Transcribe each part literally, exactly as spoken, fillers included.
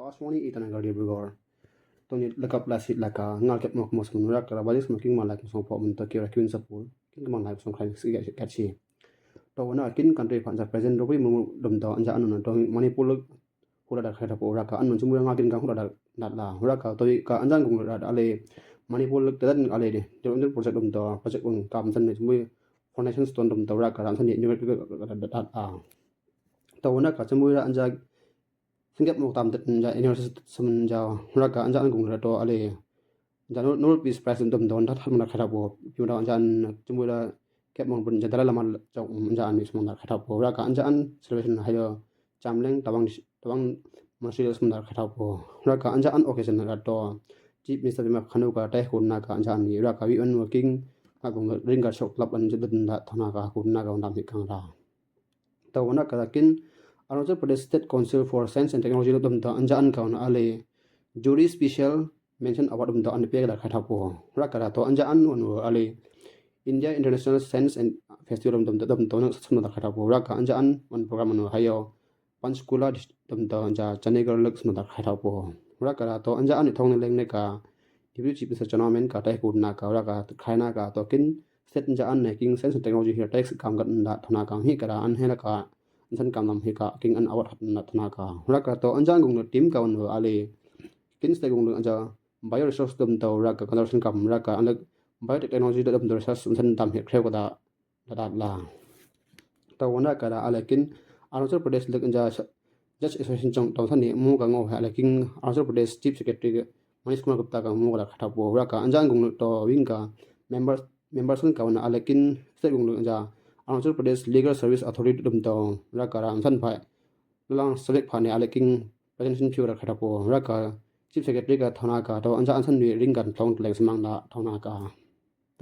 Akashvani Itanagar Dibrugarh. Tony lakap la sit la ka ngal kep mo mo sum ra ka ra bajik sum king ma la sum po mun to kira kwin sa pul. King ma la sum khain si ga ka chi. To na kin country phan sa president ro pi mu dum to anja anu na to Manipur hura da khaira po ra ka anu sum ra ngal kin ka hura da da la hura ka to ka anja gung ra da ale Manipur ta da ale de. Project dum to project un kam san ne sum foundation stone dum to ra ka ran san ne da da. To na ka sum ra anja Singkep mo tam tet ja university sum ja raka anja an gung ra to ale. Ja Nobel Peace Prize dum don dat hat mo na khara po. Piu da anja an chumui da kep mo ja Dalai Lama chong anja an mi sum na khara po. Raka anja an celebration hayo Chamleng Tawang Tawang Monastery sum na khara po. Raka anja an occasion ra to Chief Minister Pema Khandu ka tai hun na ka anja an mi raka wi an working ka gung ring ka shok lap an jidun da thona ka hun na ka unda mi kang ra. Tawana kara kin Arunachal Pradesh State Council for Science and Technology dum to anja an kaun ale jury special mention award dum to an pek da khatha po. Ra kara to anja an wan ale India International Science and Festival dum to dum to na sum da khatha po. Ra ka anja an wan program no hayo Panchkula dum to ja Chandigarh lek sum da khatha po. Ra kara to anja an thong leng ne ka Deputy Chief Minister Chowna Mein ka tai kun na ka ra ka khai na ka to kin state anja an ne king science and technology hi tax kam gat na thona ka hi kara an hela ka san kam nam hi ka king an award hat na thona ka. Ra ka to anja an gung team ka wan ale kin state gung anja bioresource dum to ra ka conservation kam ra ka an biotechnology dum to research san dam hi khreu ka da da da la. Tawana kara ale kin Arunachal Pradesh lek anja Judge Association chong tong sani mu ka ngo ha ale king Arunachal Pradesh Chief Secretary Manish Kumar Gupta ka mu ka da khatha po ra ka anja an gung to wing ka member member san ka wana ale kin state gung anja Arunachal Pradesh Legal Service Authority dum to ra ka ra san pha lalang select pha ne ale king presentation phiu ra khatha po ra ka Chief Secretary ka thona ka to anja an san wi ring kan thong tleng samang da thona ka.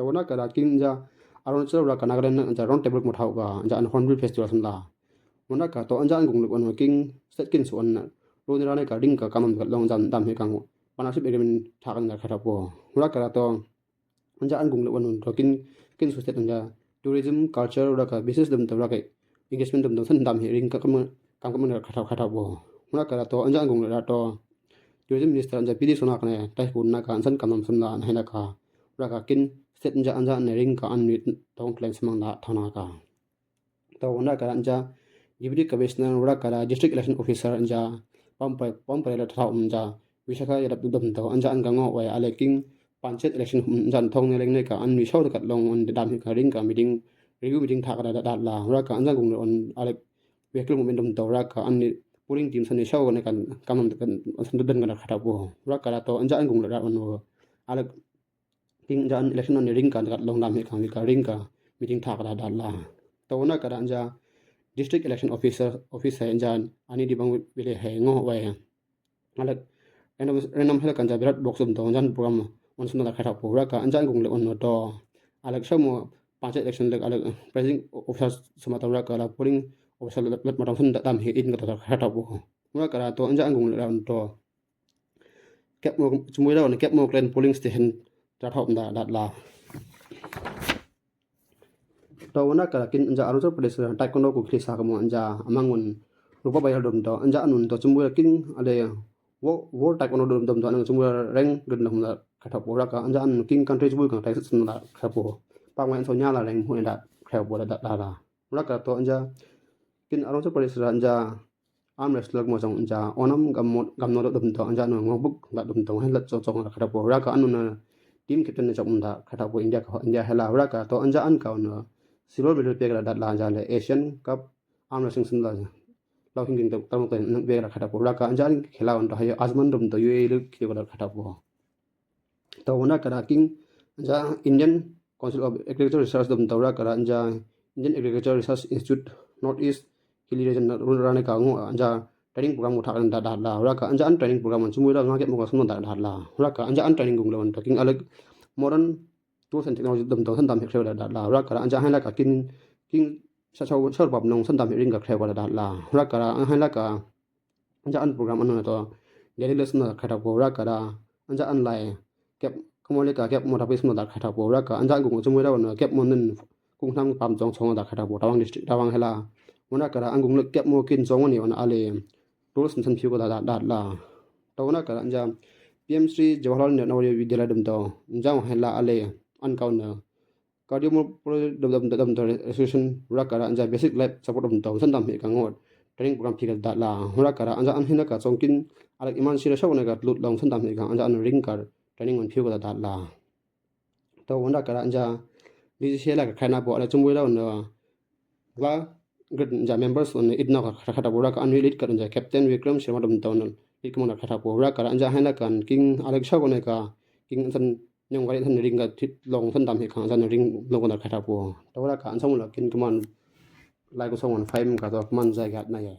Tawana kara king ja Arunachal ra ka Nagaland na ja round table mo thau ka ja an Hornbill Festival san la. Wana ka to anja an gung luk wan king state kin su an ro ni ra ne ka ring ka kamam ka long jan dam hi kang partnership agreement thak na khatha po. Wana kara to anja an gung luk wan to kin kin su state anja tourism culture ra ka business dum to ra ka engagement dum to san dam hi ring ka kam kam kam khatha khatha po. Wana kara to anja an gung luk ra to Tourism Minister anja P D Sonak ne tai kun na ka san kam nam san la na hena ka ra ka kin state anja anja ne ring ka an mit thong tleng samang da thona ka. Tawana kara anja Deputy Commissioner ra kara District Election Officer anja Pampre Pampre la thau anja Vishakha yadap dum to anja an ka ngo wai ale king panchayat election anja thong ne leng ne ka an mi shau kat long an dam hi ka ring ka meeting review meeting thak da da la ra ka anja gung on ale vehicle movement dum to ra ka an ni polling team san ni shau ne kan kam nam kan san dum kan khatha po ra kara to anja an gung ra on ale king anja an election an ni ring ka kat long dam hi ka mi ka ring ka meeting thak da da la. Tawana kara anja District Election Officer Office hai anja ani di bang vile hai ngo wai alek renam hel kan ja ballot box dum to jan program on sum da khatha po ra ka anja an gung le on to alek shamo panchayat election lek alek presiding officer sum to ra ka la polling officer lek ma dong san da dam hi in ka to khatha po ra ka ra to anja an gung le on to kep mo chumui ra on kep mo klen polling station ra thop da da la. Tawana kara kin anja Arunachal Pradesh ra taekwondo ku khli sa ka mo anja amang un rupa bayal dum to anja an un to chumui ra kin ale wo wo taekwondo dum dum to an chumui ra reng dum dum da khatha po ra ka anja an king country chumui ka tai sum da khatha po. Pa ngwa an so nya la reng hu da khatha po da da la. Ra ka to anja kin Arunachal Pradesh ra anja arm wrestler mo jong ja Onam gammo gamno dum to anja no ngo buk la dum to hen la cho chong la khatha po ra ka an na team captain na chong da khatha po India ka India hela ra ka to anja an ka na silver medal pek la da la ja le Asian Cup arm wrestling sin la lau hin ging tam tam pek la khatha po ra ka anja an khela on da hayo Azman dum to U A E lu ki la khatha po. Tawana kara king ja Indian Council of Agriculture Research dum to ra kara ja Indian Agriculture Research Institute North East Hilly Region run rane ka ngo ja training program uthak da da la ra ka ja an training program chumui ra nga ke mo ka sum da da la ra ka ja an training gung le on to king alek modern tools and technology dum to san dam hek da da la ra ka ja an la ka king king sa sa sa pap nong san dam hek ring ka khreu da da la ra ka ja la ka Anja an program an na to daily lesson na khatha po ra kara anja an lai kep kamo le ka kep mo tapi sum da khatha po ra ka anja an gung chumui ra na kep mo nen kung nam pam jong chong da khatha po Tawang district Tawang hela. Mo na kara an gung le kep mo kin chong ni on ale tools san phiu ka da da la. Tau na kara anja P M Shri Jawaharlal Nehru Navodaya Vidyalaya dum tau anja wa hela ale an kau na cardiomyopathy dum tau resolution ra kara anja basic life support dum tau sandam hi ka ngot training program phi ka dala ra kara anja an hina ka songkin alek iman shira shau na ka lut long sandam hi ka anja an ring kar training on phiu ka dala. Tau na kara anja lisi hela ka khaina po ale chumbu lau na la grit anja members on it na ka khaina po ra ka an lit kar anja Captain Vikram Sharma dum tau na lit kama na khaina po ra kara anja hina kan king alek shau na ka king san nyong kari san ring ka thit long sandam hi ka san ring long na khaina po. Tau ra ka an sang la kin kaman lai ko song on five ka to kaman jai ka na ya.